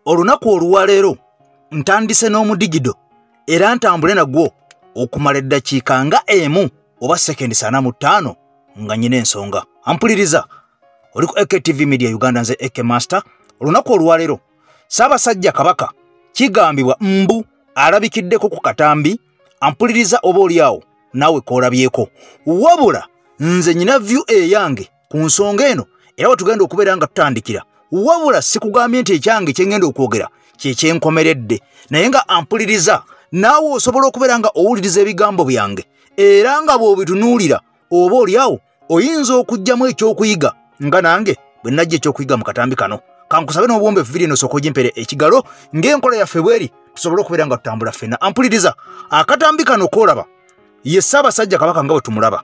Olunaku olwaleero ntandise n'omudigido era ntambule nagwo okumala eddakiika nga emu oba sekendi 45 nga nnyina ensonga. Ampuliriza oli ku AKTV Media Uganda, nze AK Master. Olunaku olwaleero Ssaabasajja Kabaka kigambibwa mbu alabikiddeko ku katambi. Ampuliriza oba oli awo naawe koolabyeko, wabula nze nyina view eyange ku nsonga eno era we tugenda okubeera nga tutandikira. Wabula sikugambye nti ekyange kye ngenda okwogera kye kyenkomeredde, naye nga ampuliriza naawe osobola okubeera nga owuliriza ebigambo byange era nga bw'obitunuulira oba oli awo oyinza okuggyamu ekyokuyiga nga nange bwe najja ekyokuyiga mu katambi kano. Kankusabe n'obuwombeefu vidiyo eno osooke ogimpere ekigalo ng'enkola yaffe bweri tusobole okubeera nga tutambula ffenna. Ampuliriza, akatambi kano koolaba ye Ssaabasajja Kabaka nga bwe tumulaba,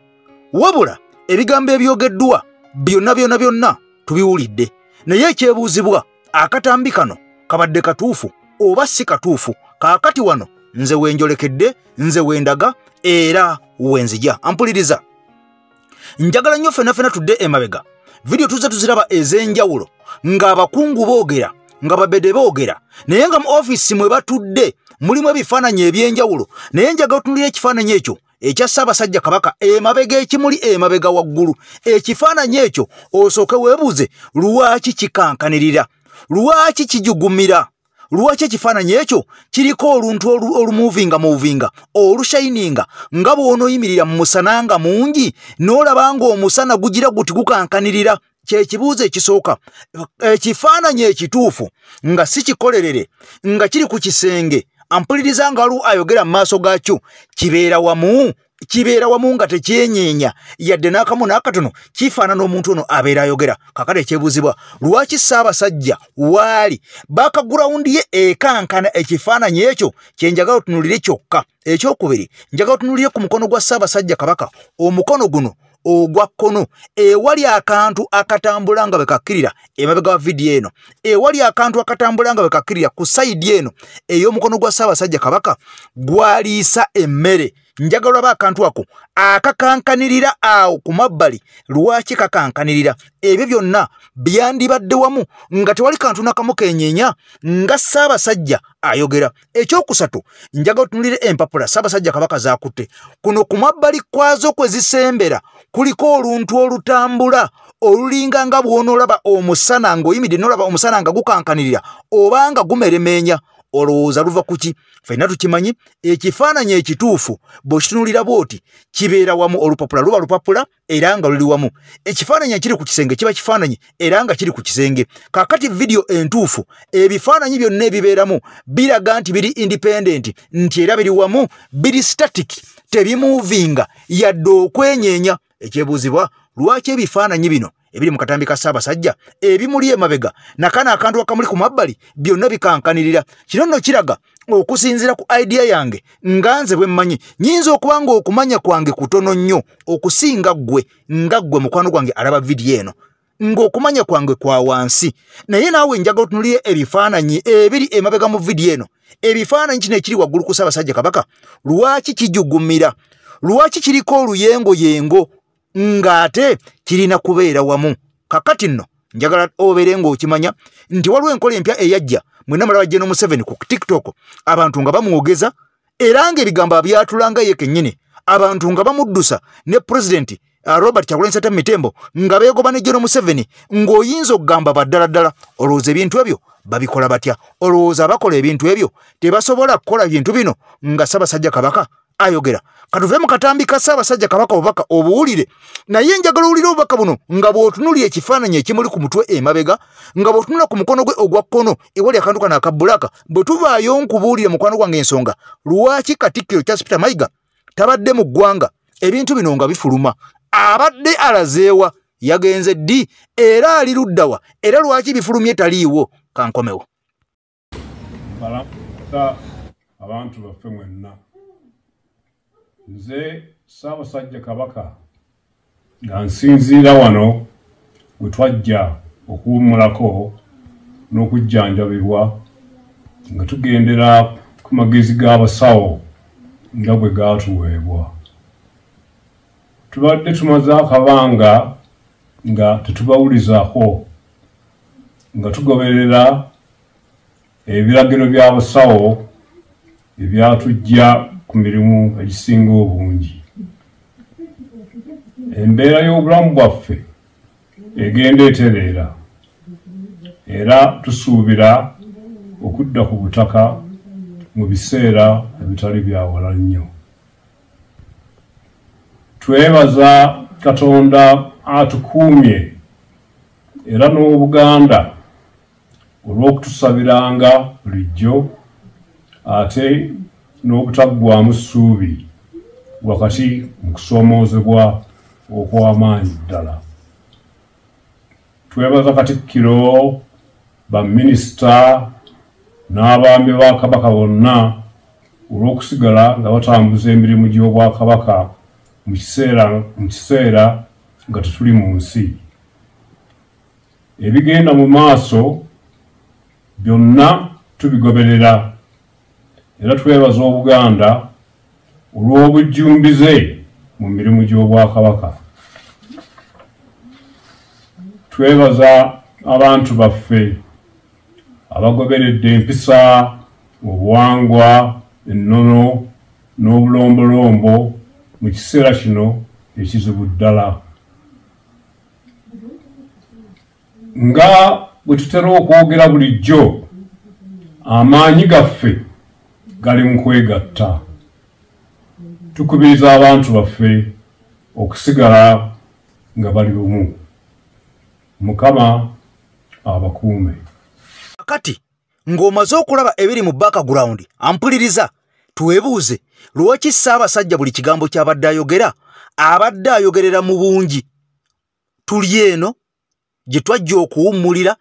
wabula ebigambo ebyogeddwa byonna byonna byonna tubiwulidde, naye ekyebuuzibwa akatambi kano kabadde katuufu oba si katuufu? Kaakati wano nze wenjolekedde, nze wendaga era wenzija. Ampuliriza, njagala nnyo ffenna ffenna tudde emabega. Vidiyo tuzze tuziraba ez'enjawulo ng'abakungu boogera, nga babede boogera, naye nga mu ofiisi mwe batudde mulimu ebifaananyi eby'enjawulo. Naye njagala otunuulira ekifaananyi ekyo ekya Ssaabasajja Kabaka emabega, ekimuli emabega waggulu. Ekifaananyi ekyo osooke weebuuze lwaki kikankanirira, lwaki kijugumira, lwaki ekifaananyi ekyo kiriko oluntu olumuvinga muvinga olushayininga nga bw'onooyimirira mu musana nga mungi n'olaba ng'omusana gugira guti gukankanirira. Kyekibuuzo ekisooka. Ekifaananyi ekituufu nga si kikolerere nga kiri ku kisenge, ampuliriza nga waliwo ayogera mu maaso gaakyo, kibeera wamu, kibeera wamu nga tekyenyeenya yadde n'akamu n'akatono, kifaanana omuntu ono abeera ayogera. Kaakati ekyebuuzibwa lwaki Ssaabasajja waali background ye ekankana? Ekifaananyi ekyo kye njagala otunuulire kyokka. Ekyokubiri, njagala otunuulire ku mukono gwa Ssaabasajja Kabaka, omukono guno ogwa kkono ewali akantu akatambula nga bwe kakkirira emabega wa vidiyo eno, ewali akantu akatambula nga bwe kakkirira ku sayidi eno ey'omukono gwa Ssaabasajja Kabaka gwaliisa emmere. Njagala olaba akantu ako akakankanirira awo ku mabbali, lwaki kakankanirira? Ebyo byonna byandibadde wamu nga tewali kantu nakamu kenyeenya nga Ssaabasajja ayogera. Ekyokusatu, njagala otunuulire empapula Ssaabasajja Kabaka z'akutte. Kuno ku mabbali kwazo kwe zisembera kuliko oluntu olutambula olulinga nga bw'onoolaba omusana ng'oyimiridde n'olaba omusana nga gukankanirira oba nga gumeremeenya. Olowooza luva ku ki? Ffenna tukimanyi ekifaananyi ekituufu bw'okitunuulira bw'oti kibeera wamu, olupapula luba lupapula era nga luli wamu. Ekifaananyi ekiri ku kisenge kiba kifaananyi era nga kiri ku kisenge. Kaakati vidiyo entuufu ebifaananyi byonna ebibeeramu biraga nti biri independent, nti era biri wamu, biri static, tebimuvinga yadde okwenyeenya. Ekyebuuzibwa lwaki ebifaananyi bino ebiri mu katambi ka Ssaabasajja ebimuli emabega nakano akantu akamuli ku mabbali byonna bikankanirira? Kino nno kiraga okusinziira ku idea yange nga nze bwe mmanyi, nnyinza okuba ng'okumanya kwange kutono nnyo okusinga ggwe nga ggwe mukwano gwange alaba vidiyo eno, ng'okumanya kwange kwa wansi, naye naawe njagala otunuulire ebifaananyi ebiri emabega mu vidiyo eno. Ebifaananyi kino ekiri waggulu ku Ssaabasajja Kabaka lwaki kijugumira? Lwaki kiriko oluyengoyengo ng'ate kirina kubeera wamu? Kakati nno njagala obeere ng'okimanya nti waliwo enkola empya eyajja. Mwenna mulaba General Museveni ku TikTok, abantu nga bamwogeza era ng'ebigambo abyatulanga ye kennyini, abantu nga bamuddusa ne Pulezidenti Robert Kyagulanyi Ssentamu Mitembo nga beegoba ne General Museveni, ng'oyinza okugamba baddala ddala. Olowooza ebintu ebyo babikola batya? Olowooza abakola ebintu ebyo tebasobola kukola bintu bino nga Ssaabasajja Kabaka ayogera? Katuve mu katambi ka Ssaabasajja Kabaka, obubaka obuwulire, naye njagala owulire obubaka buno nga bw'otunuulira ekifaananyi ekimuli ku mutwe emabega, nga bw'otunula ku mukono gwe ogwa kkono ewali akantu kano aka black. Bwe tuvaayo nkubuulire mukwano gwange ensonga lwaki Katikkiro Charles Peter Mayiga tabadde mu ggwanga ebintu bino nga bifuluma. Abadde alazeewa? Yagenze ddi? Era ali luddawa? Era lwaki bifulumye taliiwo? Kankomewo. Balamusa abantu baffe mwenna. Nze Ssaabasajja Kabaka nga nsinziira wano we twajja okuwummulako n'okujjanjabibwa nga tugendera ku magezi g'abasawo nga bwe gaatuweebwa. Tubadde tumaze akabanga nga tetubawulizaako nga tugoberera ebiragiro by'abasawo ebyatujja ku mirimu egisinga obungi. Embeera y'obulamu bwaffe egenda etereera, era tusuubira okudda ku butaka mu biseera ebitali bya wala nnyo. Twebaza Katonda atukuumye era n'Obuganda olw'okutusabiranga bulijjo ate n'obutaggwaamu ssuubi wakati mu kusoomoozebwa okw'amaanyi ddala. Twebaza Katikkiro, baminisita n'abaami ba Kabaka bonna olw'okusigala nga batambuza emirimu gy'Obwakabaka mu kiseera nga tetuli mu nsi. Ebigenda mu maaso byonna tubigoberera era twebaza Obuganda olw'obujjumbize mu mirimu gy'Obwakabaka. Twebaza abantu baffe abagoberedde empisa, obuwangwa, ennono n'obulombolombo mu kiseera kino ekizibu ddala. Nga bwe tutera okwogera bulijjo, amaanyi gaffe gali mu kwegatta. Tukubiriza abantu baffe okusigala nga bali bumu. Mukama abakuume. Kati ng'omaze okulaba ebiri mu background, ampuliriza, twebuuze lwaki Ssaabasajja buli kigambo ky'abadde ayogera abadde ayogerera mu bungi. Tuli eno gye twajja okuwummulira.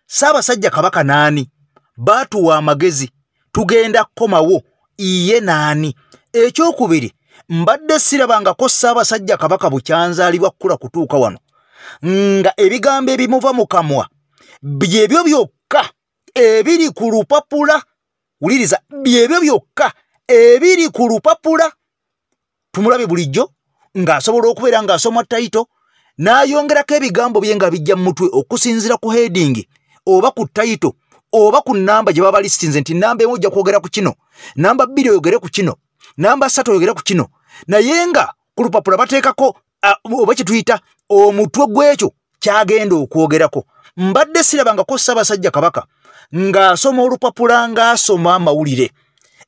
Ssaabasajja Kabaka naani? Baatuwa amagezi, tugenda kukomawo iye naani? Ekyokubiri, mbadde sirabangako Ssaabasajja Kabaka bukyanzaalibwa kkula kutuuka wano nga ebigambo ebimuva mu kamwa byebyo byokka ebiri ku lupapula. Wuliriza, byebyo byokka ebiri ku lupapula. Tumulabe bulijjo ng'asobola okubeera ng'asoma tayito n'ayongerako ebigambo bye nga bijja mu mutwe okusinziira ku heading oba ku tayito oba ku nnamba gye baba listinze nti namba emu ojja kwogera ku kino, namba 2 oyogere ku kino, namba 3 oyogere ku kino, naye nga ku lupapula bateekako oba kye tuyita omutwe gw'ekyo kyagenda okwogerako. Mbadde sirabangako Ssaabasajja Kabaka ng'asoma olupapula ng'asoma amawulire,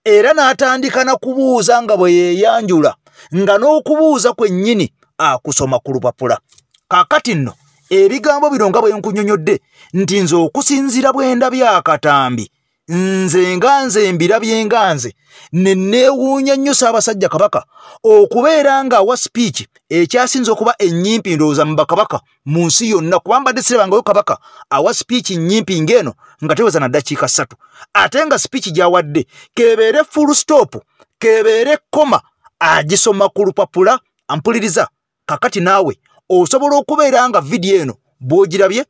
era n'atandika na kubuuza nga bwe yeeyanjula, nga n'okubuuza kwennyini akusoma ku lupapula. Kaakati nno ebigambo bino nga bwe nkunnyonnyodde nti nze okusinziira bwe ndabye akatambi, nze nga nze mbirabye nga nze ne neewuunya nnyo Ssaabasajja Kabaka okubeera ng'awa speech ekyasinze okuba ennyimpi ndowooza mu bakabaka mu nsi yonna, kuba mbadde sirabangayo kabaka awa speech nnyimpi ng'eno nga teweza na ddakiika 3, ate nga speech gy'awadde kebeere full stop, kebeere koma, agisoma ku lupapula. Ampuliriza, kakati naawe osobola okubeera nga vidiyo eno bw'ogirabye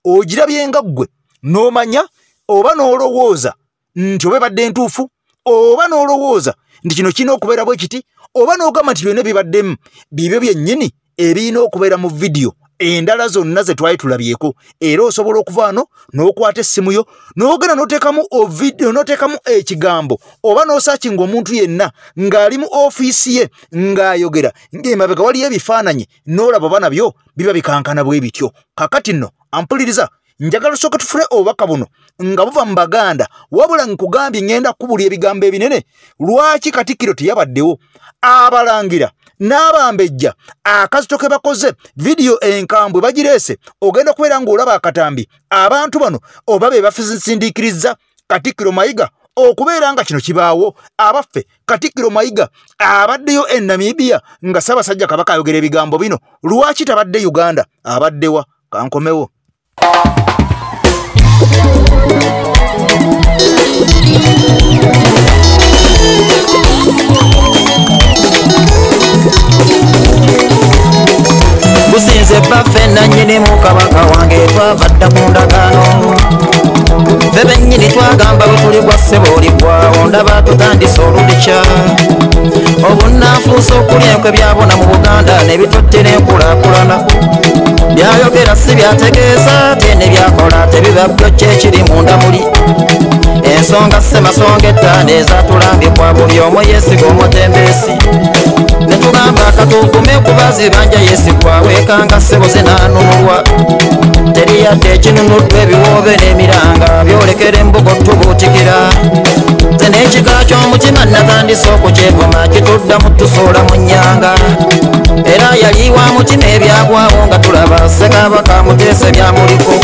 ogirabye nga ggwe n'omanya oba n'olowooza nti oba ebadde ntuufu, oba n'olowooza nti kino kirina okubeera bwe kiti, oba n'ogamba nti byonna bibaddemu bibyo byennyini ebirina okubeera mu vidiyo endala zonna ze twali tulabyeko. Era osobola okuva wano n'okwata essimu yo n'ogenda n'oteekamu n'oteekamu ekigambo oba n'osaakinga omuntu yenna ng'ali mu ofiisi ye ng'ayogera ng'emabega waliyo ebifaananyi n'olaba oba nabyo biba bikankana bwe bityo. Kakati nno ampuliriza, njagala osooke tufune obubaka buno nga buva mu Baganda, wabula nkugambye ŋŋenda kukubulya ebigambo ebinene. Lwaki Katikkiro teyabaddewo? Abalangira n'abambejja akazito ke bakoze vidiyo enkambwe bagireese, ogenda kubeera ng'olaba akatambi abantu bano oba be basindiikiriza Katikkiro Mayiga okubeera nga kino kibaawo. Abaffe, Katikkiro Mayiga abaddeyo e Namibia nga Ssaabasajja Kabaka ayogera ebigambo bino, lwaki tabadde Uganda? Abaddewa? Kankomewo. Businze baffe nannyini mu kabaka wange twava dda ku ndagaano, ffe bennyini twagamba bwe tuli gwa ssebo oligwawo, ndaba tutandise oludikya obunnanfuusi okulya enkwe byabona mu Buganda ne bituttira enkulaakulana. Byayogera si byategeeza ate ne byakola tebiba byo kyekiri munda muli. Ensonga ssemasonga ettaano ezatulambikwa buli omu yeesiga omutembeesi. Ne tugamba katugume kuba zibanja yeesigwa weekanga ssebo zinaanunulwa. Teri yadde ekinunuddwa ebiwoobe n'emiranga byolekera embugo tubuutikira. Nze n'ekika ky'omutima natandise okukyevuma kituddamu tusuula mu nnyanga. Era yali wa mutima ebyagwawo nga tulaba Ssekabaka Muteesa byamuliko.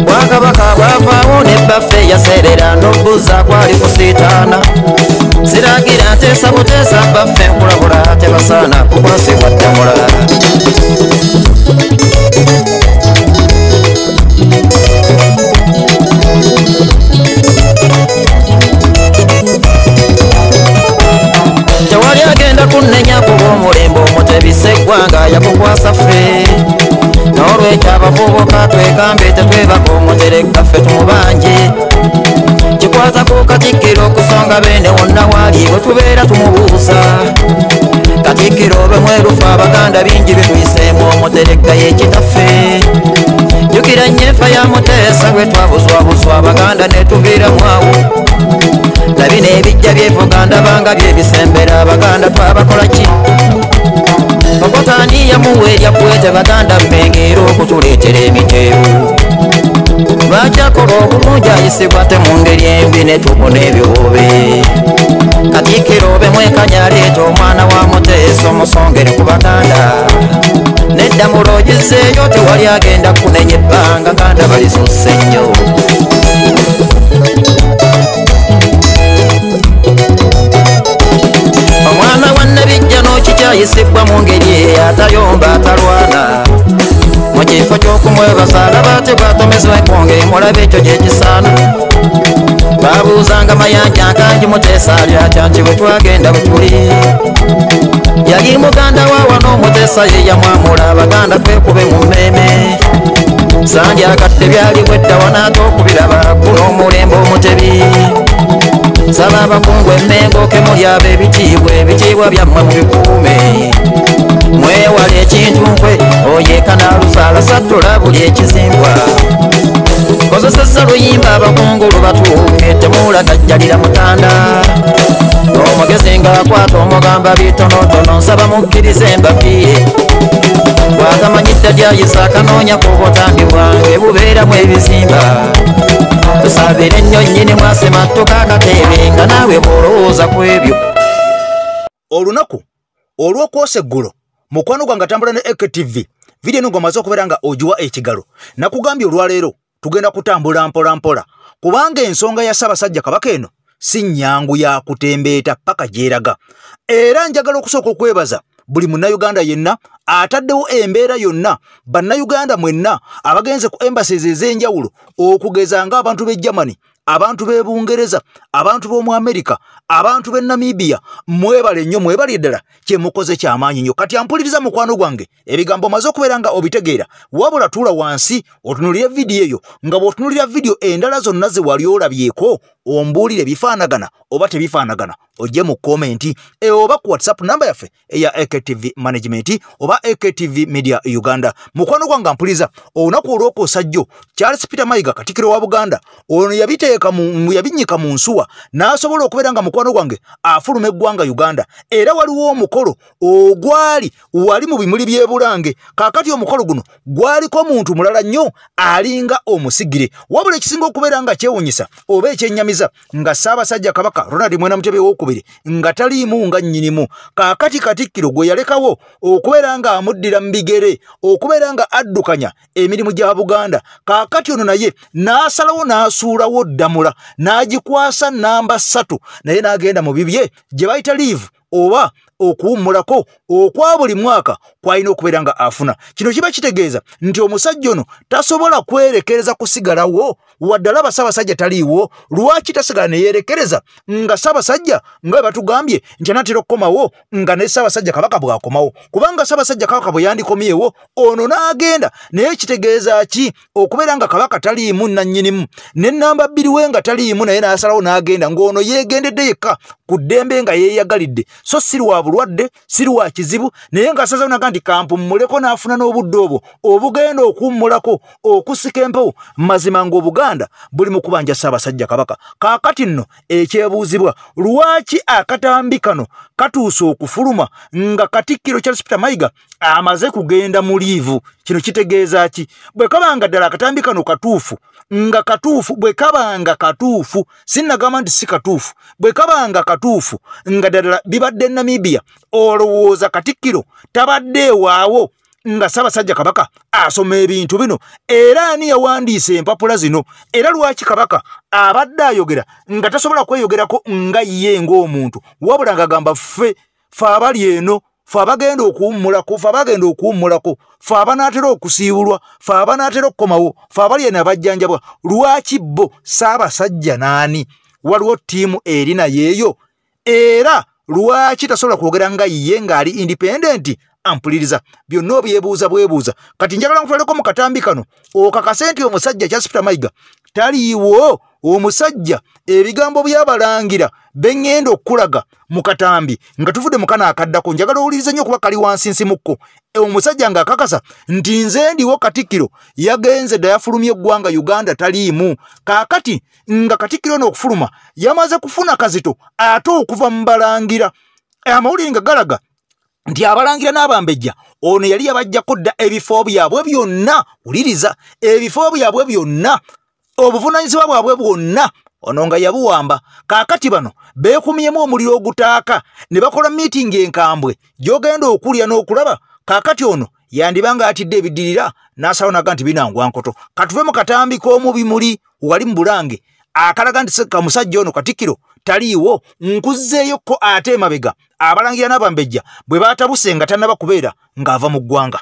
Bwakabaka bwavaawo ne bbaffe yaseerera n'obbuza kwali kusiitaana. Siragira nteesa buteesa bbaffe nkulabula tebasaana kukwasibwa ddamula. Tewali agenda kunnenya kuba omulembe omutebi Sseggwanga yakukwasa ffe. N'olwekyo abavubuka twekambe tetwebaka omutereka ffe tumubanje. Kikwata ku Katikkiro okusonga beene wonna waali bwe tubeera tumubuuza. Katikkiro be mwerufu Abaganda bingi bituyiseemu omutereka ye kitaffe. Jjukira nnyo enfa ya Muteesa bwe twabuzwabuzwa Abaganda ne tuviiramu awo. Na bino ebijja byevuga ndabanga byebisembera Abaganda twabakola ki? Okotaani yamuwa erya Bwete Baganda Mmengo era okutuleetera emiteeru. Lwaki akola obulungi ayisibwa ate mu ngeri embi ne tubuna ebiwoobe. Katikkiro be mwekanya aleeta omwana wa Muteesa omusongere ku Baganda. Nedda mulogezzeeyo tewali agenda kunenya ebbanga Ganda balisusse nnyo. Omwana wa Nnabijja n'okikyayisibwa mu ngeri eyo atayomba atalwana. Mu kifo ky'okumwebaza alaba ate bw'atomezebwa enkonge mulabe ekyo gye kisaana. Babuuzanga Mayanja nkangi Muteesa ali atya nti bwe twagenda bwe tuli. Yali muganda wa wano Muteesa ye yamwamula Abaganda twekube mu mmeeme. Sandyagadde byaliwo edda wanaate okubiraba guno omulembe omutebi. Nsaba abakungu emmengo ke muli ab'ebitiibwa ebitiibwa byammwe mubikuume. Mwewale ekintu nkwe oyekanaaluzaala sattula buli ekizimbwa. Kozesezza luyimba abakungu lubatuuke temuulagajjalira mutanda. Omugezi ng'akwata omugamba bitonotono nsaba mukkirize mbafiire. Bw'atamanyidde lyayiza akanoonya ku butambi bwange bubeeramu ebizimba. Tusabire nnyo nnyini mwasemattuka akateebe nga naawe bw'olowooza ku ebyo. Olunaku olw'okwosa eggulo mukwano gwange atambula ne AKTV vidiyo eno ng'omaze okubeera nga ogiwa ekigalo. Nakugambye olwaleero tugenda kutambula mpola mpola kubanga ensonga ya Ssaabasajja Kabaka eno si nnyangu ya kutembeeta paka gy'eraga. Era njagala okusooka okwebaza buli munnayuganda yenna ataddewo embeera yonna, bannayuganda mwenna abagenze ku embassies ez'enjawulo okugeza ng'abantu b'e Germany, abantu b'e Bungereza, abantu b'omu America, abantu b'e Namibia, mwebale nnyo mwebale ddala kye mukoze kyamaanyi nnyo. Kati ampuliriza mukwano gwange ebigambo maze okubeera nga obitegeera, wabula tuula wansi otunuulire vidiyo eyo nga bw'otunuulira vidiyo endala zonna ze wali olabyeko ombuulire bifaanagana oba tebifaanagana, ojje mu komenti oba ku WhatsApp namba yaffe eya AKTV Management oba AKTV Media Uganda. Mukwano gwange ampuliriza, olunaku olwokwosa jjo Charles Peter Mayiga Katikkiro wa Buganda ono yabiteeka mu yabinnyika mu nsuwa n'asobola okubeera nga mukwano gwange afuluma eggwanga Uganda. Era waliwo omukolo ogwali wali mu bimuli by'e Bulange. Kaakati omukolo guno gwaliko muntu mulala nnyo alinga omusigire. Wabula ekisinga okubeera nga kyewuunyisa oba ekyennyamiza nga Ssaabasajja Kabaka Ronald Mwenda Mutebi owookubiri nga taliimu nga nnyinimu. Kaakati Katikkiro gwe yalekawo okubeera nga amuddira mu bigere okubeera nga addukanya emirimu gya Buganda, kaakati ono naye n'asalawo n'asuulawo ddamula n'agikwasa namba 3 naye n'agenda mu bibye gye bayita leave oba okuwummulako okwa buli mwaka kwalina okubeera nga afuna. Kino kiba kitegeeza nti omusajja ono tasobola kwerekereza kusigalawo wadde alaba Ssaabasajja taliiwo. Lwaki tasigala ne yeerekereza nga Ssaabasajja nga bwe batugambye nti anaatera okukomawo nga ne Ssaabasajja Kabaka bw'akomawo? Kubanga Ssaabasajja Kabaka bwe yandikomyewo ono n'agenda. Naye kitegeeza ki okubeera nga Kabaka taliimu nannyinimu ne namba 2 we nga taliimu naye n'asalawo n'agenda ng'ono yeegendedde yekka ku ddembe nga yeeyagalidde, so si lwa bulwadde, si lwa kizibu, naye ng'asazeewo naga nti kampummuleko n'afuna n'obudde obwo obugenda okuwummulako okusika empewo. Mazima ng'Obuganda buli mu kubanja Ssaabasajja Kabaka. Kaakati nno ekyebuuzibwa, lwaki akatambi kano katuuse okufuluma nga Katikkiro Charles Peter Mayiga amaze kugenda mu liivu? Kino kitegeeza ki? Bwe kabanga ddala akatambi kano katuufu, nga katuufu, bwe kabanga katuufu, sinnagamba nti si katuufu, bwe kabanga katuufu nga ddala bibadde Namibia, olowooza Katikkiro tabadde ewaawo nga Ssaabasajja Kabaka asoma ebintu bino? Era ani yawandiise empapula zino? Era lwaki Kabaka abadde ayogera nga tasobola kweyogerako nga ye ng'omuntu, wabula ng'agamba ffe abali eno, ffe abagenda okuwummulako, ffe abagenda okuwummulako, ffe abanaatera okusiibulwa, ffe abanaatera okukomawo, ffe abali eno abajjanjabwa? Lwaki bo Ssaabasajja naani? Waliwo ttiimu eri nayeeyo. Era lwaki tasobola kwogera nga ye ng'ali independent? Ampuliriza byonna obyebuuza bwebuuza. Kati njagala nkutwaleko mu katambi kano okakase nti omusajja Charles Peter Mayiga taliiwo. Omusajja ebigambo by'abalangira beŋŋenda okukulaga mu katambi nga tuvudde mu kano akaddako, njagala owulirize nnyo kuba kali wansi nsimukko. Omusajja ng'akakasa nti nze ndiwo, Katikkiro yagenze dda, yafulumye eggwanga Uganda, taliimu. Kaakati nga Katikkiro ono okufuluma yamaze kufuna kazito ate okuva mu balangira. Amawulire nga galaga nti abalangira n'abambejja ono yali yabajjako dda ebifo byabwe byonna. Wuliriza, ebifo byabwe byonna, obuvunaanyizibwa bwabwe bwonna ono nga yabuwamba. Kaakati bano beekumyemu omuliro ogutaaka ne bakola miitingi enkambwe gy'ogenda okulya n'okulaba. Kaakati ono yandiba nga atidde ebiddirira n'asalawo naga nti binangwa nkoto. Katuve mu katambi k'omu bimuli wali mu Bulange akalaga nti kamusajja ono Katikkiro taliiwo. Nkuzzeeyokko ate emabega abalangira n'abambejja bwe baatabuse nga tannaba kubeera ng'ava mu ggwanga.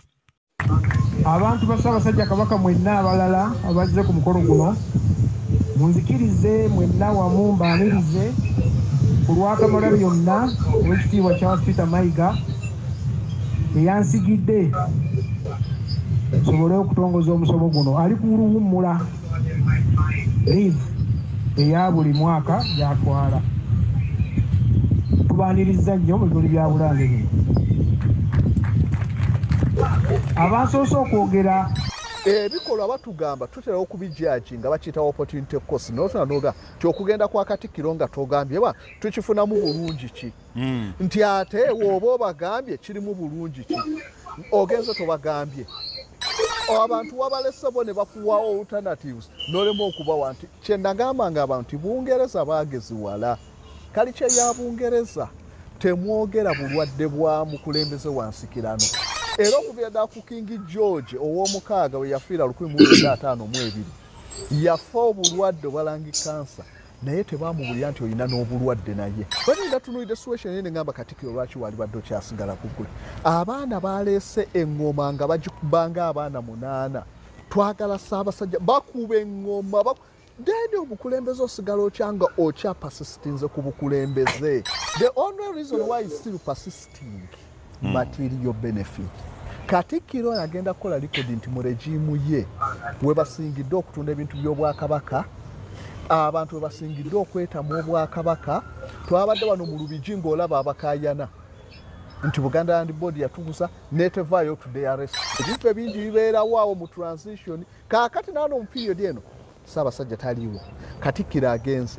Abantu ba Ssaabasajja Kabaka mwenna abalala abazze ku mukolo guno, munzikirize mwenna wamu mbaanirize ku lwa byonna ow'ekitiibwa Charles Peter Mayiga eyansigidde nsobole okutongoza omusomo guno. Ali ku luwummula leave eya buli mwaka gy'atwala. Tubaaniriza nnyo mu bimuli bya Bulange bino. Abasoose okwogera ebikolwa batugamba tutera okubijudge nga bakiyita opportunity cost, noga ti okugenda kwa Katikkiro nga togambye ba tukifunamu bulungi ki? Nti ate woba obagambye kirimu bulungi ki? Ogenze tobagambye, abantu wabalese bo ne bakuwa alternatives nolema okubawa. Nti kyenagamba nga abantu nti Bungereza bageziwala, kalikye ya Bungereza temwogera bulwadde bwa mukulembeze wa nsikirano. Era okuviira ddala ku King George ow'omukaaga we yafiira 1952, yafa obulwadde obwalangi kansa, naye tebamubulira nti olina n'obulwadde. Naye balinda tunuulidde situation ene ngamba Katikkiro lwaki wali badde okyasigala kugula. Abaana baleese eŋŋoma nga bagikubanga abaana 8, twagala Ssaabasajja, bakuba eŋŋoma. Then obukulembeze osigala otya nga okya persistinze ku bukulembeze? The only reason why is still persisting, material benefit. Katikkiro agenda kukola record nti mu regime ye we basingidde okutunda ebintu by'obwakabaka, abantu we basingidde okwetamu obwakabaka. Twabadde wano mu Lubigi ng'olaba abakaayana nti Buganda Land Board yatuguza netevaayo to their rescue. Ebintu ebingi bibeerawo awo mu transition. Kaakati naano mu period eno Ssaabasajja taliiwo, Katikkiro agenze,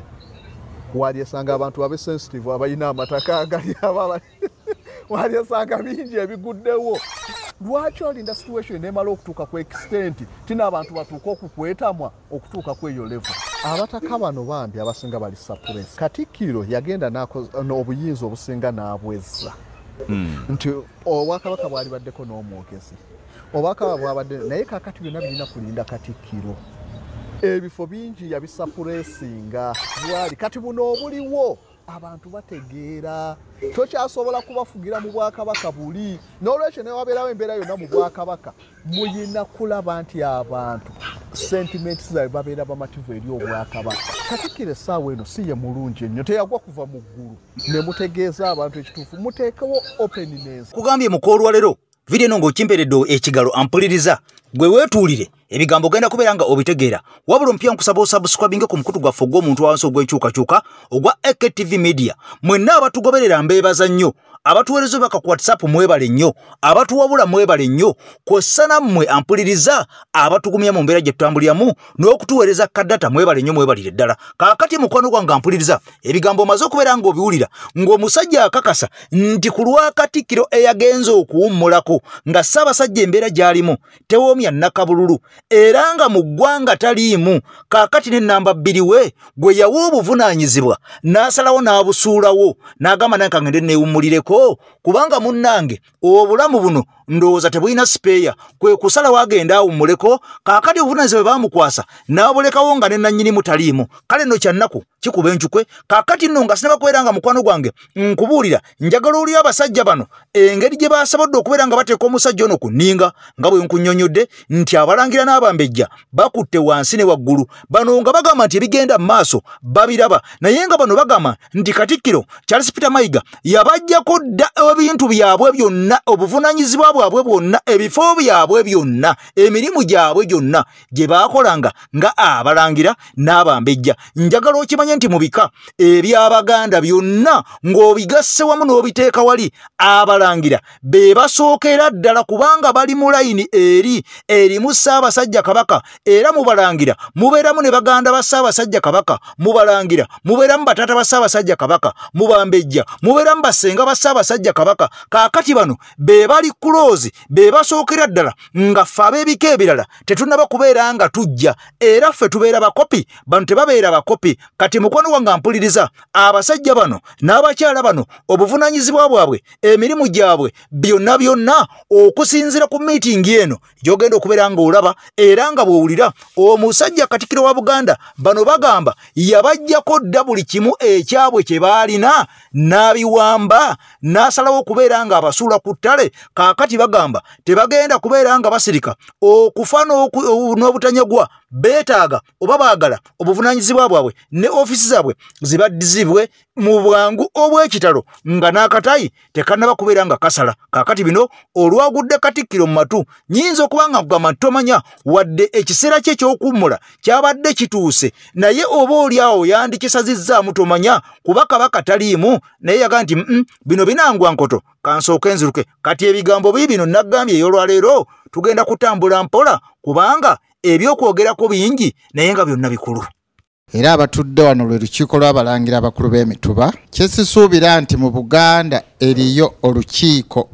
walyesanga abantu abe sensitive abalina amataka agali aba walyesanga bingi ebiguddewo. Lwaki olinda situation nemala okutuuka ku extent tina abantu batuuka okukwetamwa okutuuka ku eyo level? Abataka bano bambi abasinga bali suppress. Katikkiro yagenda n'obuyinza obusinga n'abwezza nti obwakabaka bwali baddeko n'omwogezi, obwakabaka bwabadde naye. Kaakati byonna birina kulinda Katikkiro. Ebifo bingi yabisuppressinga bwali. Kati buno obuliwo abantu bategeera tokyasobola kubafugira mu bwakabaka buli. N'olwekyo newabeerawo embeera yonna mu bwakabaka, muyina kulaba nti abantu sentiments zaabwe babeera bamativu eri obwakabaka. Katikkiro essaawa eno si ye mulungi ennyo, teyagwa kuva mu ggulu. Ne mutegeeza abantu ekituufu, muteekewo openness. Kugambye mukoolwalero vidiyo eno ng'okimperedde ekigalo, ampuliriza gwe weetuulire ebigambo ogenda kubeera nga obitegeera. Wabula ompya nkusaba osubscribinge ku mukutu gwaffe ogw'omuntu wansi ogw'enkyukakyuka ogwa AKTV Media. Mwenna abatugoberera mbeebaza nnyo. Abatuweereza obubaka ku WhatsApp mwebale nnyo, abatuwabula mwebale nnyo, kw'ossa nammwe ampuliriza abatugumya mu mbeera gye tutambuliramu n'okutuweereza kaddata mwebale nnyo, mwebalire ddala. Kaakati mukwano gwange ampuliriza, ebigambo omaze okubeera ng'obiwulira ng'omusajja akakasa nti ku lwa Katikkiro eyagenze okuwummulako nga Ssaabasajja embeera gy'alimu tewoomya nnakabululu era nga mu ggwanga taliimu, kaakati ne namba 2 we gwe yawa obuvunaanyizibwa n'asalawo n'abusuulawo n'agamba nange ngende neewummulireko kubanga munnange obulamu buno ndowooza tebulina sipeeya, kwe kusalawo agenda awummuleko. Kaakati obuvunaanyizibwa bwe baamukwasa n'abulekawo nga ne nannyinimu taliimu. Kale nno kyannaku kikuba encukwe. Kaakati nno nga sinaba kubeera nga mukwano gwange nkubuulira, njagala owulire abasajja bano engeri gye basobodde okubeera nga bateeka omusajja ono ku nninga, nga bwe nkunnyonnyodde nti abalangira n'abambejja bakutte wansi ne waggulu. Bano nga bagamba nti ebigenda mu maaso babiraba, naye nga bano bagamba nti Katikkiro Charles Peter Mayiga yabaggyako dda ebintu byabwe byonna, obuvunaanyizibwa bwabwe bwonna, ebifo byabwe byonna, emirimu gyabwe gyonna gye baakolanga nga abalangira n'abambejja. Njagala okimanye nti mu bika eby'Abaganda byonna ng'obigasse wamu n'obiteeka wali, abalangira be basookera ddala kubanga bali mu layini eri erimu Ssaabasajja Kabaka, era mu balangira mubeeramu ne baganda ba Ssaabasajja Kabaka, mu balangira mubeeramu bataata ba Ssaabasajja Kabaka, mu bambejja mubeeramu bassenga ba Ssaabasajja Kabaka. Kaakati bano be bali kuloozi, be basookera ddala nga ffe ab'ebika ebirala tetunnaba kubeera nga tujja, era ffe tubeera bakopi, bano tebabeera bakopi. Kati mukwano gwange ampuliriza, abasajja bano n'abakyala bano obuvunaanyizibwa bwabwe, emirimu gyabwe byonna byonna okusinziira ku miitingi eno gy'ogenda okubeera ng'olaba era nga bw'owulira omusajja Katikkiro wa Buganda, bano bagamba yabaggyako dda buli kimu ekyabwe kye baalina n'abiwamba n'asalawo okubeera ng'abasuula ku ttale. Kaakati bagamba tebagenda kubeera nga basirika okufa n'obutanyagwa, beetaaga oba baagala obuvunaanyizibwa bwabwe ne ofiisi zaabwe zibaddizibwe mu bwangu obw'ekitalo nga n'akatayi tekannaba kubeera nga kasala. Kaakati bino olwagudde Katikkiro mu matu, nnyinza okuba nga nkugamba nti tomanya wadde ekiseera kye eky'okuwummula kyabadde kituuse, naye oba oli awo yandikisazizzaamu tomanya kuba Kabaka taliimu, naye yaga nti bino binangwa nkoto, kansooke nziruke. Kati ebigambo biibino naggambye ey'olwaleero tugenda kutambula mpola kubanga ebyokwogerako bingi naye nga byonna bikulu. Era abatudde wano lwe lukiiko lw'abalangira abakulu b'emituba, kyesisuubira nti mu Buganda eriyo olukiiko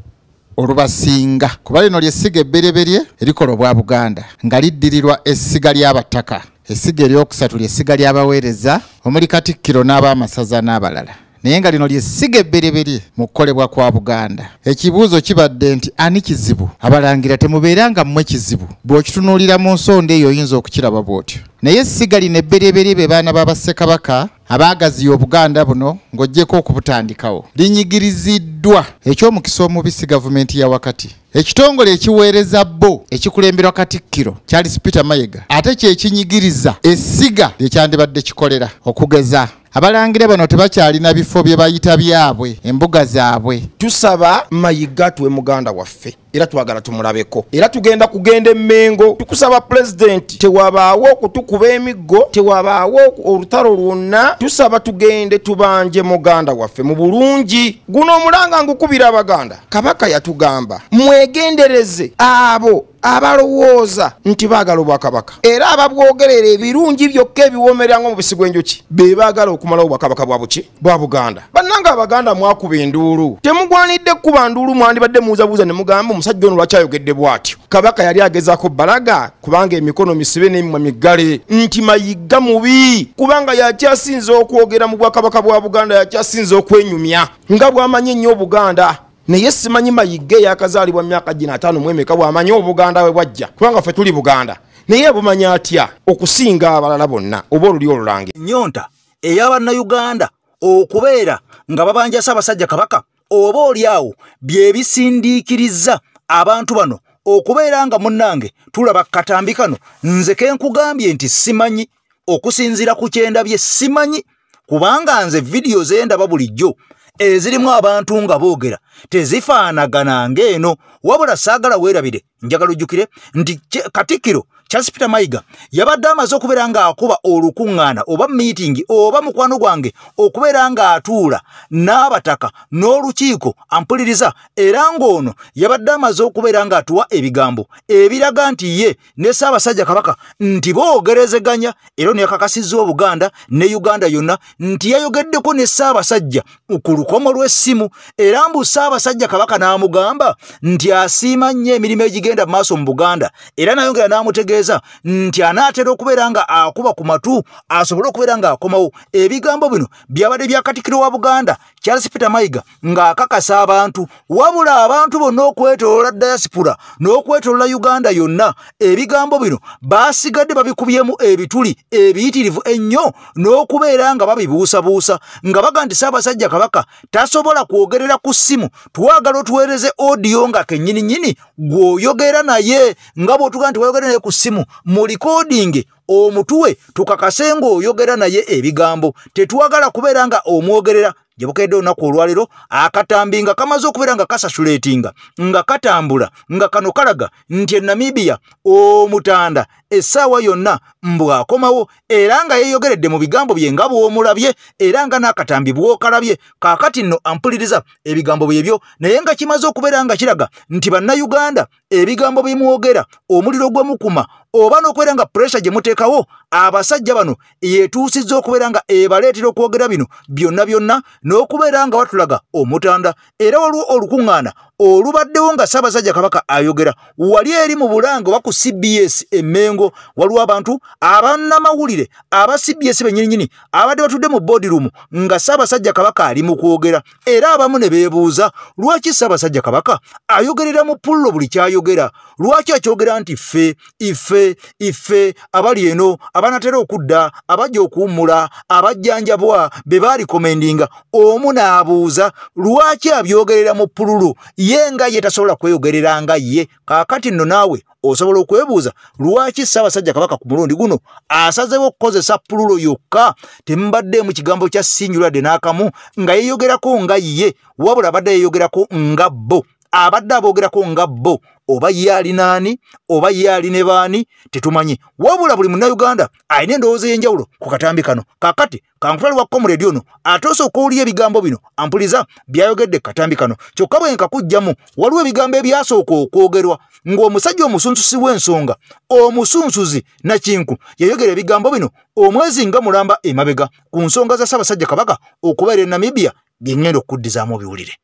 olubasinga, kuba lino ly'essiga ebbereberye erikola obwa Buganda nga liddirirwa essiga ly'abataka. Essiga eryokusatu ly'essiga ly'abaweereza omuli Katikkiro n'ab'amasaza n'abalala, naye nga lino ly'essiga ebbereberye mu kukolebwa kwa Buganda. Ekibuuzo kibadde nti ani kizibu? Abalangira temubeeranga mmwe kizibu. Bw'okitunuulira mu nsonda eyo oyinza okukiraba bw'otyo. Naye essiga lino ebbereberye be baana ba Bassekabaka abaagaziya Obuganda buno ng'oggyeko okubutandikawo, linyigiriziddwa. Eky'omukisa omubi si gavumenti ya wakati. Ekitongole ekiweereza bo ekikulemberwa Katikkiro Charles Peter Mayiga ate kye kinyigiriza essiga lye kyandibadde kikolera. Okugeza abalangira bano tebakyalina bifo bye bayita byabwe, embuga zaabwe. Tusaba Mayiga tuwe muganda waffe era twagala tumulabeko, era tugenda kugenda Emmengo. Tukusaba pulezidenti tewabaawo okutukuba emiggo, tewabaawo olutalo lwonna. Tusaba tugende tubanje muganda waffe mu bulungi. Guno omulanga ngukubira Abaganda. Kabaka yatugamba mwegendereze abo abalowooza nti baagala obwakabaka era ababwogerera ebirungi byokka ebiwoomerera ng'omubisi gw'enjuki, be baagala okumalawo obwakabaka bwa buki bwa Buganda. Bannange Abaganda mwakuba enduulu, temugwanidde kukuba nduulu, mwandibadde mubuuzabuuza ne mugamba omusajja ono lwaki ayogedde bw'atyo. Kabaka yali agezaako balaga kubanga emikono misibe n'emimwa miggale nti Mayiga mubi, kubanga yakyasinze okwogera mu bwakabaka bwa Buganda, yakyasinze okwenyumya nga bw'amanyi ennyo Obuganda. Naye simanyi Mayiga eyakazaalibwa myaka gino 54 bw'amanyi Obuganda bwe bwajja, kubanga ffe tuli Buganda, naye bumanya atya okusinga abalala bonna oba olulyo olulange. Ennyonta ey'Abannayuganda okubeera nga babanja Ssaabasajja Kabaka oba oli awo bye bisindiikiriza abantu bano okubeera nga munnange tulaba katambi kano. Nze ke nkugambye nti simanyi okusinziira ku kyendabye, simanyi kubanga nze vidiyo ze ndaba bulijjo ezirimu abantu nga boogera tezifaanagana ng'eno. Wabula saagala weerabire, njagala ojjukire nti Katikkiro Charles Peter Mayiga yabadde amaze okubeera ng'akuba olukuŋŋaana oba meeting oba mukwano gwange okubeera ng'atuula n'abataka n'olukiiko ampuliriza, era ng'ono yabadde amaze okubeera ng'atuwa ebigambo ebiraga nti ye ne Ssaabasajja Kabaka nti boogerezeganya, era ono yakakasizza Obuganda ne Uganda yonna nti yayogeddeko ne Ssaabasajja ku lukomo lw'essimu, era mbu Ssaabasajja Kabaka n'amugamba nti asiima nnyo emirimu egigenda mu maaso mu Buganda, era n'ayongera n'amutegeeza nti anaatera okubeera nga akuba ku matu asobole okubeera ng'akomawo. Ebigambo bino byabadde bya Katikkiro wa Buganda Charles Peter Mayiga ng'akakasa abantu, wabula abantu bonna okwetooloola diaspora n'okwetooloola Uganda yonna ebigambo bino basigadde babikubyemu ebituli ebiyitirivu ennyo n'okubeera nga babibuusabuusa nga baga nti Ssaabasajja Kabaka tasobola kwogerera ku ssimu, twagala otuweereze audio nga kennyininyini gw'oyogera naye nga bw'otuga nti wayogera naye ku ssimu mu recording omutuwe tukakase ng'oyogera naye ebigambo, tetwagala kubeera nga omwogerera. Gye bukedde olunaku olwaleero akatambi nga kamaze okubeera nga kasasuleetinga nga katambula nga kano kalaga nti e Namibia omutanda essaawa yonna mbw'akomawo, era nga yeeyogeredde mu bigambo bye nga bw'omulabye era nga n'akatambi bw'okalabye. Kaakati nno ampuliriza ebigambo byebyo, naye nga kimaze okubeera nga kiraga nti Bannayuganda ebigambo bye mwogera omuliro gwe mukuma oba n'okubeera nga pressure gye muteekawo abasajja bano yetuusizza okubeera nga ebaleetera okwogera bino byonna byonna n'okubeera nga batulaga omutanda. Era waliwo olukuŋŋaana olubaddewo nga Ssaabasajja Kabaka ayogera wali eri mu Bulange oba ku CBS e Mmengo, waliwo abantu abannamawulire aba CBS bennyininyini abadde batudde mu boardroom nga Ssaabasajja Kabaka ali mu kwogera, era abamu ne beebuuza lwaki Ssaabasajja Kabaka ayogerera mu pullo buli kyayogera, lwaki akyogera nti ffe ife ife abali eno abanatera okudda abajja okuwummula abajjanjabwa be baalikomendinga. Omu n'abuuza lwaki abyogerera mu pululu ye nga ye tasobola kweyogerera nga ye. Kaakati nno naawe osobola okwebuuza lwaki Ssaabasajja Kabaka ku mulundi guno asazeewo okukozesa pululo yokka, temubaddeemu kigambo kya singular n'akamu nga yeeyogerako nga ye, wabula abadde yeeyogerako nga bo, abadde aboogerako nga bo, oba ye ali naani oba ye ali ne baani tetumanyi. Wabula buli Munnayuganda alina endowooza ey'enjawulo ku katambi kano. Kaakati kankutwale wa comrade ono ate osooka owulire ebigambo bino ampuliza byayogedde ku katambi kano. Kyokka bwe nkakuggyamu waliwo ebigambo ebyasooka okwogerwa ng'omusajja omusunsuzi w'ensonga omusunsuzi Nakinku yayogera ebigambo bino omwezi nga mulamba emabega ku nsonga za Ssaabasajja Kabaka okubeera e Namibia, bye ŋŋenda okuddizaamu obiwulire.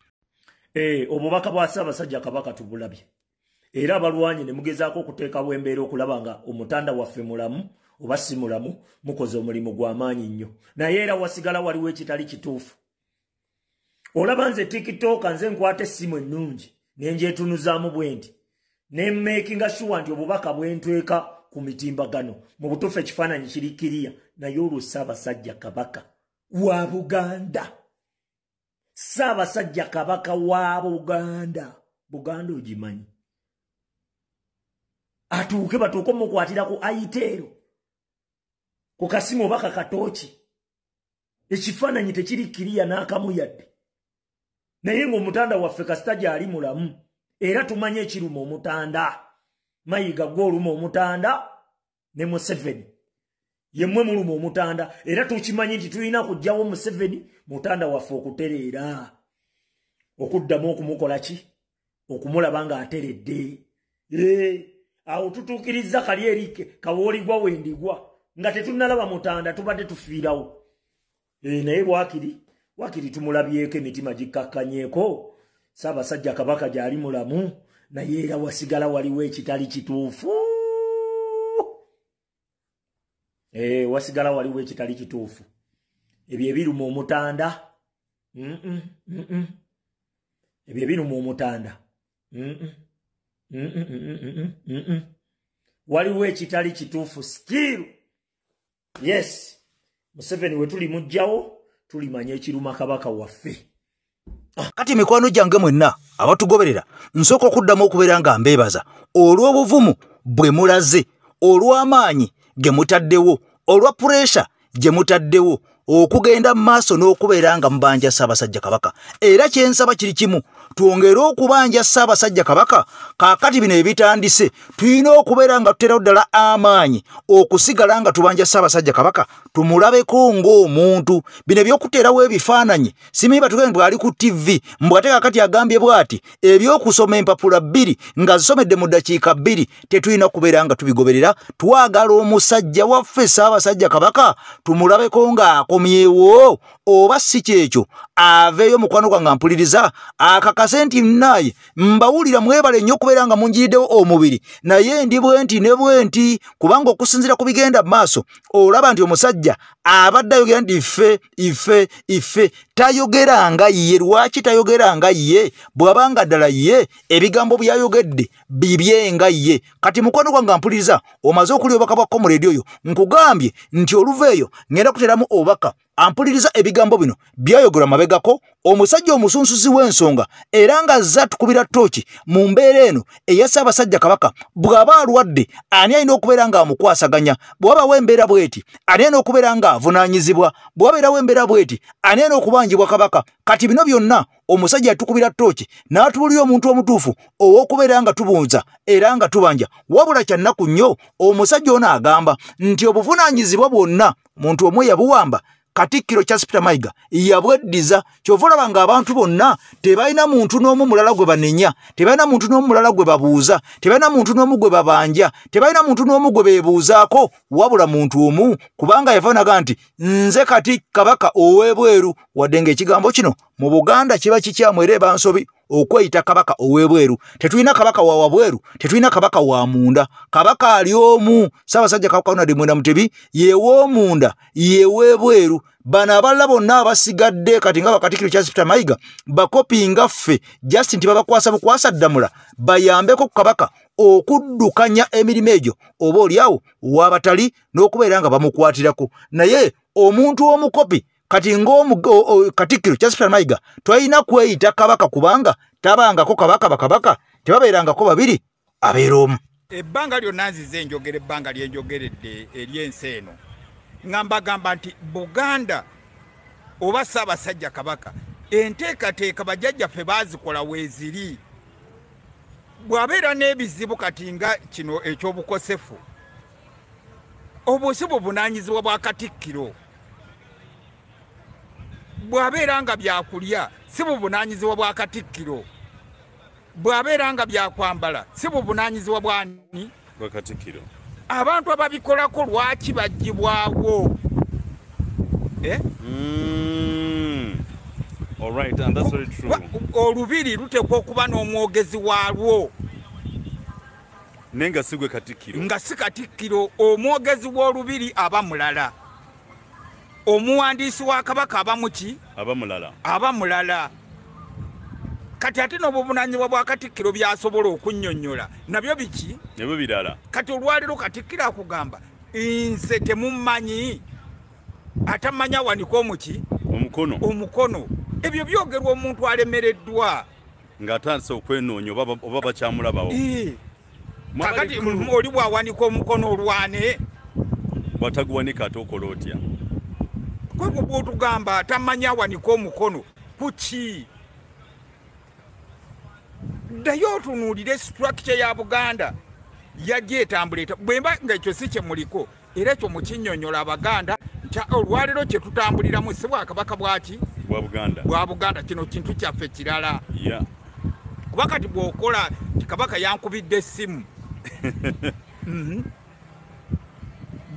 Obubaka bwa Ssaabasajja Kabaka tubulabye, era abalwanyi ne mugezaako okuteekawo embeera okulaba nga omutanda waffe mulamu oba si mulamu, mukoze omulimu gw'amaanyi nnyo, naye era wasigala waliwo ekitali kituufu. Olaba nze TikTok nze nkwata essimu ennungi ne njetunuzaamu bwe nti ne makinga sure nti obubaka bwe ntweka ku mitimbagano mu butuufu ekifaananyi kiri kiriya, naye olwo Ssaabasajja Kabaka wa Buganda, Ssaabasajja Kabaka wa Buganda, Buganda ogimanyi, atuuke batuuke omukwatira ku aiteero ku kasimu oba kakatooki, ekifaananyi tekiri kiriya n'akamu yadde, naye ng'omutanda waffe kasita gy'ali mulamu, era tumanye ekiruma omutanda. Mayiga gw'oluma omutanda ne Museveni yemmwe muluma omutanda, era tukimanyi nti tulina kuggyawo Museveni mutanda waffe okutereera, okuddamu okumukola ki, okumulaba ng'ateredde. Awo tutuukiriza kali eri kawooligwa wendigwa nga tetunnalaba mutanda tubadde tufiirawo. Naye wakiri tumulabyeko emitima gikkakkanyeeko, Ssaabasajja Kabaka gy'ali mulamu, naye era wasigala waliwo ekitali kituufu. Wasigala waliwo ekitali kituufu, ebyo ebiruma omutanda, ebyo ebiruma omutanda, waliwo ekitali kituufu still. Yes, Museveni we tuli mujjawo tulimanya ekiruma Kabaka waffe. Kati mikwano gyange mwenna abatugoberera, nsooka okuddamu okubeera nga mbeebaza olw'obuvumu bwe mulaze, olw'amaanyi ge mutaddewo, olwa puresha gye mutaddewo okugenda mu maaso n'okubeera nga mubanja Ssaabasajja Kabaka. Era kye nsaba kiri kimu, Twongere okubanja Ssaabasajja Kabaka. Kaakati bino ebitandise, tulina okubeera nga tuterawo ddala amaanyi okusigala nga tubanja Ssaabasajja Kabaka, tumulabeko ng'omuntu. Bino ebyokuteerawo ebifaananyi, simanyi batugambe bw'ali ku TV, mbu ate kaakati agambye bw'ati, ebyokusoma empapula 2 nga zisomedde mu ddakiika 2, tetulina kubeera nga tubigoberera. Twagala omusajja waffe Ssaabasajja Kabaka tumulabeko ng'akomyewo, oba si kyekyo aveeyo. Mukwano gwange mpuliriza, akakase nti nnaye mbawulira, mwebale nnyo okubeera nga munjiriddewo omubiri, naye ndi bwe nti ne bwe nti, kubanga okusinziira ku bigenda mu maaso olaba nti omusajja abadde ayogera nti ife ife ife, tayogera nga ye. Lwaki tayogera nga ye? Bw'abanga ddala ye ebigambo by'ayogedde bibye nga ye. Kati mukwano gwange mpuliriza, omaze okulya obubaka bwa Comrade oyo, nkugambye nti oluva eyo ngenda kuteramu obubaka. Ampuliriza, ebigambo bino byayogerwa mabegako omusajja omusunsuzi w'ensonga, era nga azze atukubira ttooki mu mbeera eno eya Ssaabasajja Kabaka. Bw'aba alwadde, ani alina okubeera ng'amukwasaganya? Bw'abawo embeera bw'eti, ani alina okubeera ng'avunaanyizibwa? Bw'abeerawo embeera bw'eti, ani alina okubanjibwa Kabaka? Kati bino byonna omusajja yatukubira ttooki n'atuwulira omuntu omutuufu ow'okubeera nga tubuuza era nga tubanja. Wabula kyannaku nnyo, omusajja ono agamba nti obuvunaanyizibwa bwonna muntu omwe yabuwamba, Katikkiro Charles Peter Mayiga yabweddiza. Kyova olaba ng'abantu bonna tebalina muntu n'omu mulala gwe banenya, tebalina muntu n'omu mulala gwe babuuza, tebalina muntu n'omu gwe babanja, tebalina muntu n'omu gwe beebuuzaako, wabula muntu omu, kubanga yava nti nze kati Kabaka ow'ebweru. Wadde ng'ekigambo kino mu Buganda kiba kikyamu era eba nsobi okweyita Kabaka ow'ebweru. Tetulina kabaka wa wabweru, tetulina kabaka wa munda. Kabaka ali omu, Ssaabasajja Kabaka Ronald Muwenda Mutebi, yew'omunda, yew'ebweru. Bano abalala bonna abasigadde kati nga Bakatikkiro Charles Peter Mayiga bakopinga ffe, just nti babakwasa bukwasa ddamula bayambeko ku Kabaka okuddukanya emirimu egyo, oba oliawo wabatali n'okubeera nga bamukwatirako. Naye omuntu omukopi kati ng'Katikkiro Charles Peter Mayiga twalina kweyita kabaka, kubanga tabangako kabaka. Bakabaka tebabeerangako babiri, abeera omu. Ebbanga lyonna nzize enjogera, ebbanga lyenjogeredde ery'ensi eno, nga mbagamba nti Buganda oba Ssaabasajja Kabaka, enteekateeka bajjajjaffe baazikola weeziri. Bw'abeera n'ebizibu kati nga kino ekyobukosefu, obwo si buvunaanyizibwa bwa Katikkiro. Bw'abeera nga byakulya, si buvunaanyizibwa bwa Katikkiro. Bw'abeera nga byakwambala, si buvunaanyizibwa bwani? Bwa Katikkiro. Abantu ababikolako lwaki baggyibwawo? Eh? All right, and that's very true. Olubiri luteekwa okuba n'omwogezi waalwo. Naye nga si gwe Katikkiro. Nga si Katikkiro. Omwogezi w'olubiri aba mulala, omuwandiisi wa Kabaka aba muki? Aba mulala. Aba mulala. Kati ate n'obuvunaanyizibwa bwa Katikkiro byasobola okunnyonnyola nabyo biki? Nabyo birala. Kati olwaleero Katikkiro akugamba nze temummanyi, atamanyi awanika omuki? Omukono. Omukono. Ebyo byogerwa omuntu alemereddwa, ng'atandise okwenoonya oba bakyamulabawo. Kakati oli bw'awanika omukono olwane? Bw'ataguwanika ate okola otya? Kwegwo bw'otugamba tamanyi awanika omukono kuki? Ddayo otunuulire structure ya Buganda yajja etambula. Bwemba nga ekyo si kye muliko, era ekyo mukinnyonnyola Abaganda nti olwaleero kye tutambuliramu si bwakabaka bwaki? Bwa Buganda. Bwa Buganda. Kino kintu kyaffe kirala. Kuba kati bw'okola nti Kabaka yankubidde essimu,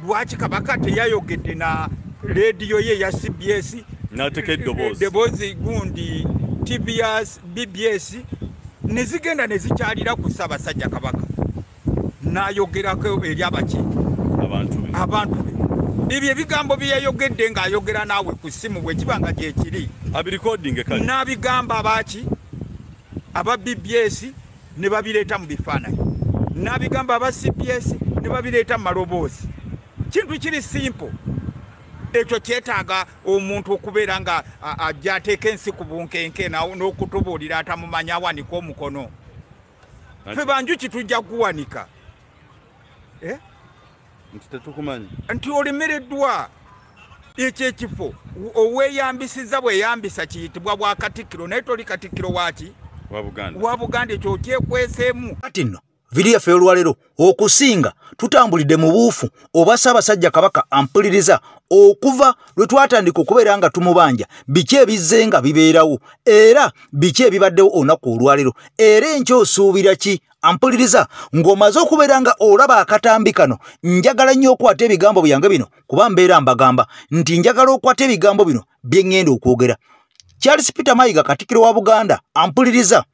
Lwaki Kabaka teyayogedde na leediyo ye ya CBS n'ateeka eddoboozi? Eddoboozi gundi TBS, BBS ne zigenda ne zikyalira ku Ssaabasajja Kabaka n'ayogerako eri abaki? Abantu be. Abantu be. Ebyo ebigambo bye yayogedde ng'ayogera naawe ku ssimu, bwe kiba nga gyekiri, abirikodinge kale. N'abigamba abaki? Aba BBS ne babireeta mu bifaananyi, n'abigamba aba CBS ne babireeta mu maloboozi. Kintu kiri simple. Ekyo kyetaaga omuntu okubeera nga ajja ateeka ensi ku bunkenke n'okutubuulira atamumanya awanika omukono? Ffe banjuki tujja kuwanika, eh? Nti tetukumanyi. Nti olemereddwa. Ekyo ekifo oweeyambisiza bweyambisa kiyitibwa bwa Katikkiro, naye toli Katikkiro waaki? Wa Buganda ekyo kyekweseemu. Kati nno vidiyo yaffe olwaleero okusinga tutambulidde mu buufu obwa Ssaabasajja Kabaka ampuliriza okuva lwe twatandika okubeera nga tumubanja biki ebizze nga bibeerawo era biki ebibaddewo olunaku olwaleero era enkya osuubira ki ampuliriza ng'omaze okubeera nga olaba akatambi kano. Njagala nnyo okwata ebigambo byange bino kuba mbeera mbagamba nti njagala okwata ebigambo bino bye ŋŋenda okwogera. Charles Peter Mayiga Katikkiro wa Buganda ampuliriza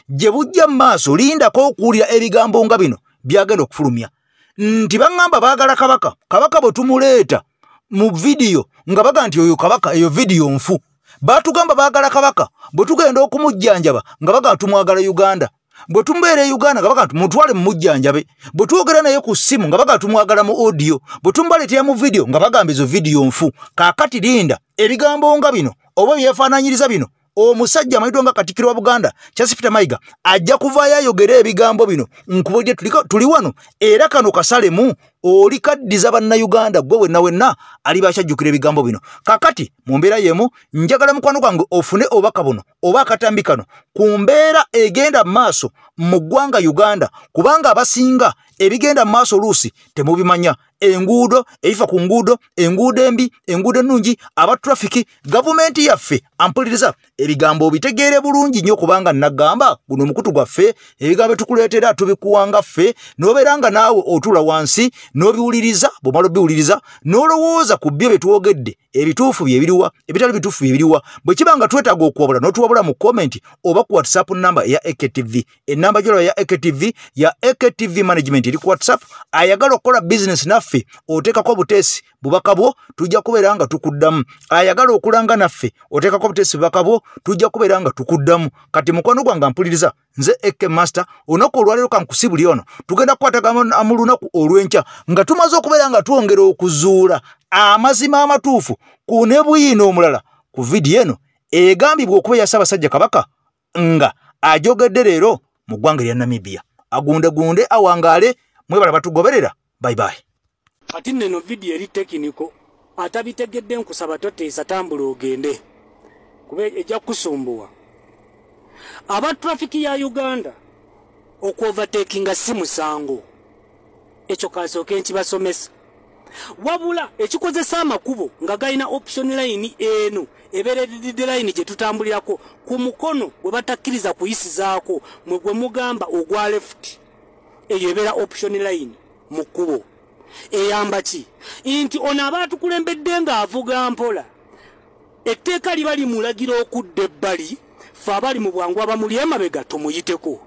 gye bujja mu maaso lindako okuwulira ebigambo nga bino byagenda okufulumya nti baŋŋamba baagala Kabaka. Kabaka bwe tumuleeta mu vidiyo nga baga nti oyo Kabaka, eyo vidiyo nfu. Baatugamba baagala Kabaka, bwe tugenda okumujjanjaba nga baga tumwagala Uganda, bwe tumbeera e Uganda nga baga mutwale mumujjanjabe, bwe twogera naye ku ssimu nga baga tumwagala mu audio, bwe tumubaleetera mu vidiyo nga bagamba ezo vidiyo nfu. Kaakati linda ebigambo nga bino oba byefaanaanyiriza bino omusajja amanyiddwa nga Katikkiro wa Buganda Charles Peter Mayiga ajja kuvaayo ayogere ebigambo bino. Nkubulidde tuli wano era kano kasalemu oli kaddiza bannayuganda gwe wenna wenna aliba akyajjukira ebigambo bino. Kaakati mu mbeera y'emu njagala mukwano gwange ofune obubaka buno oba akatambi kano ku mbeera egenda mu maaso mu ggwanga Uganda, kubanga abasinga ebigenda mu maaso oluusi temubimanya. Enguudo ebifa ku nguudo, enguudo embi, enguudo ennungi, aba trafiki, gavumenti yaffe ampuliriza ebigambo obitegeere bulungi nnyo kubanga nagamba guno omukutu gwaffe ebigambo tukuleetera tubikuwanga ffe n'obeera nga naawe otuula wansi n'obiwuliriza. Bw'omala obiwuliriza n'olowooza ku byo bye twogedde ebituufu bye biriwa, ebitali bituufu bye biriwa. Bwe kiba nga twetaaga okuwabula n'otuwabula mu komenti oba ku WhatsApp namba eya AKTV. Ennamba gy'olaba ya AKTV ya AKTV management eri ku WhatsApp. Ayagala okukola bizinesi naffe oteekako obuteesi bubaka bwo tujja kubeera nga tukuddamu. Ayagala okulanga naffe oteekako obuteesi bubaka bwo tujja kubeera nga tukuddamu. Kati mukwano gwange mpuliriza nze AK Master olunaku olwaleero kankusibuli ono tugenda kukwatagana mu lunaku olw'enkya nga tumaze okubeera nga twongera okuzuula amazima amatuufu ku ne bwino omulala ku vidiyo eno egambibwa okuba eya Ssaabasajja Kabaka nga ajogedde leero mu ggwanga erya Namibia. Agundegunde awangaale, mwebala batugoberera. Bye bye. Kati nno vidiyo eri tekiniko atabitegedde nkusaba toteesa tambula ogende kuba ejja kusumbuwa. Aba trafiki ya Uganda okuovertakinga si musango, ekyo kasooke nkibasomesa. Wabula ekikozesa amakubo nga galina option line eno ebeera red line gye tutambulirako ku mukono gwe batakkiriza kuyisizaako mwe gwe mugamba ogwa left, eyo ebeera option line mu kkubo. Eyamba ki? Nti ono aba atukulembedde ng'avuga mpola, etteeka liba limulagira okudda ebbali, ffe abali mu bwangu abamuli emabega tumuyiteko.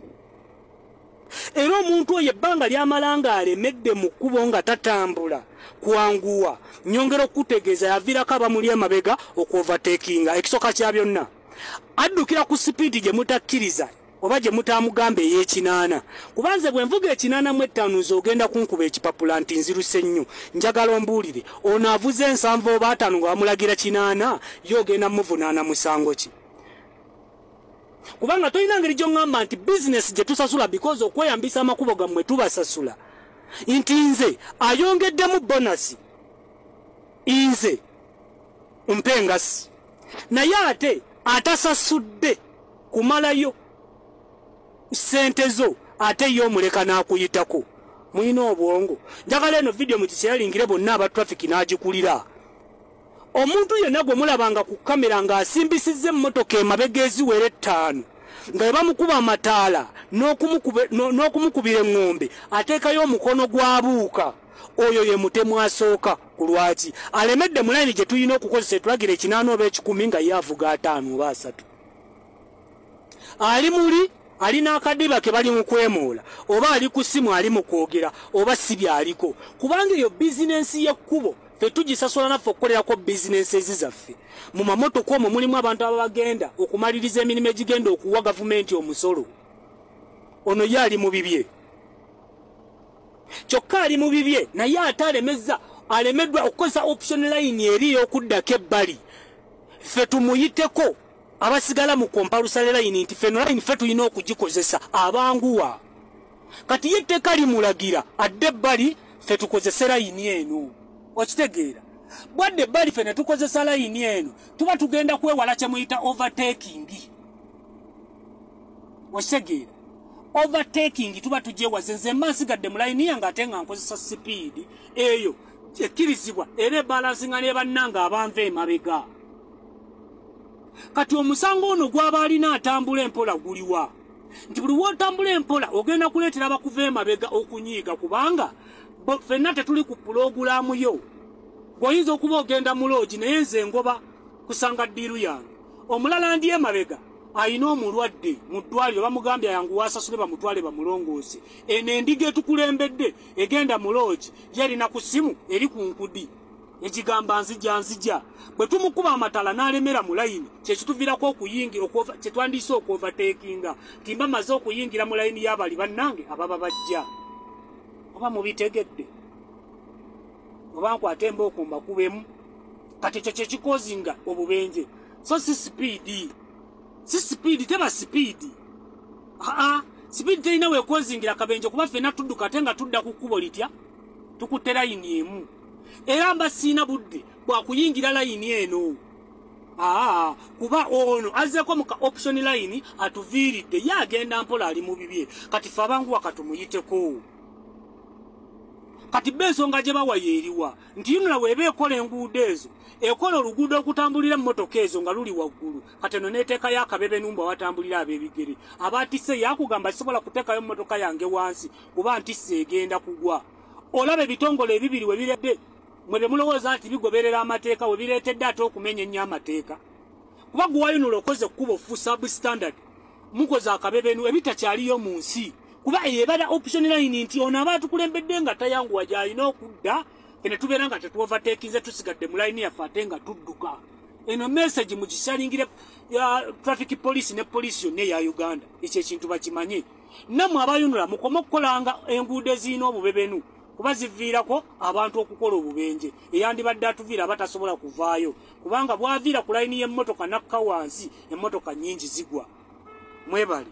Era omuntu oyo ebbanga lyamala ng'alemedde mu kkubo nga tatambula kwanguwa, nyongera okutegeeza yaviirako abamuli emabega okuovertakinga. Ekisooka kya byonna addukira ku sipiidi gye mutakkiriza oba gye mutamugamba ey'ekinaana, kuba nze bwe nvuga 85 nze ogenda kunkuba ekipapula nti nziruse nnyo. Njagala ombuulire, ono avuze 70 oba 50 nga bamulagira 80, ye ogenda muvunaana musango ki? Kubanga tolina ngeri gy'oŋŋamba nti bizinesi gye tusasula because okweyambisa amakubo gammwe tubasasula, nti nze ayongeddemu bonasi nze mpe engasi, naye ate atasasudde kumalayo ssente zo ate ye omuleka n'akuyitako. Mulina obwongo. Njagala eno vidiyo mugikyalingire bonna aba trafiki n'agikulira. Omuntu yenna gwe mulabanga ku kamera ng'asimbisizza emmotoka emabega eziwera 5 nga bwe bamukuba amataala n'okumukubira eŋŋombe ateekayo omukono gw'abuuka, oyo ye mutemu asooka. Ku lwaki alemedde mu layini gye tulina okukozesa etulagira 80 oba 100 nga ye avuga 50 oba 30? Ali muli alina akadiba ke bali mu kwemoola oba ali ku ssimu ali mu kwogera oba si byaliko, kubanga eyo bizinensi y'ekkubo ffe tugisasula naffe okukolerako bizinensi ezi zaffe. Mu mamotoka omwo mulimu abantu abagenda okumaliriza emirimu egigenda okuwa gavumenti omusolo. Ono ye ali mu bibye, kyokka ali mu bibye naye ate alemeddwa okukozesa option line eri ey'okuddako ebbali ffe tumuyiteko abasigala mu compulsory line nti ffe line ffe tulina okugikozesa abanguwa. Kati ye etteeka limulagira adde ebbali ffe tukozese layini eno. Okitegeera? Bwadde ebbali ffe ne tukozesa layini eno tuba tugenda kwewala kye muyita overtaking. Okitegeera? Overtaking tuba tugyewaze. Nze mba nsigadde mu layini yange ate nga nkozesa sipiidi eyo ekkirizibwa era ebalansinga ne bannange abanva emabega. Kati omusango ono gw'aba alina atambula empola guliwa? Nti buli w'otambula empola ogenda kuleetera abakuva emabega okunyiiga, kubanga ffenna tetuli ku pulogulaamu yo. Bw'oyinza okuba ogenda mu loogi naye nze ngoba kusanga ddiiru yange. Omulala ndi emabega ayina omulwadde mu ddwaliro, bamugambye ayanguwe asasule bamutwale bamulongoose. Eno endiga etukulembedde egenda mu loogi yerina ku ssimu eri ku nkudi ekigamba nzija nzija. Bwe tumukuba amatala n'alemera mu layini, kyekituviirako okuyingira kyetwandiise okuovertakinga, nti mba maze okuyingira mu layini y'abali bannange ababa bajja. Oba mubitegedde? Oba nkwate embooko mbakubemu? Kati ekyo kyekikozinga obubenje. So si sipiidi, si sipiidi, teba sipiidi. Aa, sipiidi terina weekozingira kabenje, kuba ffenna tudduka ate nga tudda ku kkubo litya, tukutte layini emu. Era mba siina budde bwakuyingira layini eno. Aa, kuba ono azzeeko mu ka option line atuviiridde, ye agenda mpola ali mu bibye. Kati ffe abanguwa katumuyiteko. Kati bo ensonga gye bawa yeeriwa nti UNRA bw'eba ekola enguudo ezo, ekola oluguudo okutambulira emmotoka ezo nga luli waggulu. Kati eno n'eteekayo akabebenumbu awatambulira ab'ebigere. Abatisse yakugamba sisobola kuteekayo mmotoka yange wansi kuba ntisse egenda kugwa. Olaba ebitongole ebibiri we biredde, mwe bye mulowooza nti bigoberera amateeka, we bireetedde ate okumenya ennyo amateeka. Kuba gwe wa UNRA okoze ekkubo fu substandard, mukoze akabebenu ebitakyaliyo mu nsi. Kuba eyo ebada option line nti ono aba atukulembedde nga tayanguwa gy'alina okudda, ffe ne tubeera nga tetuovertakinze, tusigadde mu layini yaffe ate nga tudduka. Eno message mugisalingire ya traffic police ne poliisi yonna eya Uganda, ekyo ekintu bakimanye. Nammwe aba UNRA mukome okukolanga enguudo ezirina obubebenu, kuba ziviirako abantu okukola obubenje. Eyandibadde atuviira aba tasobola kuvaayo, kubanga bw'aviira ku layini y'emmotoka n'akka wansi, emmotoka nnyingi zigwa. Mwebale.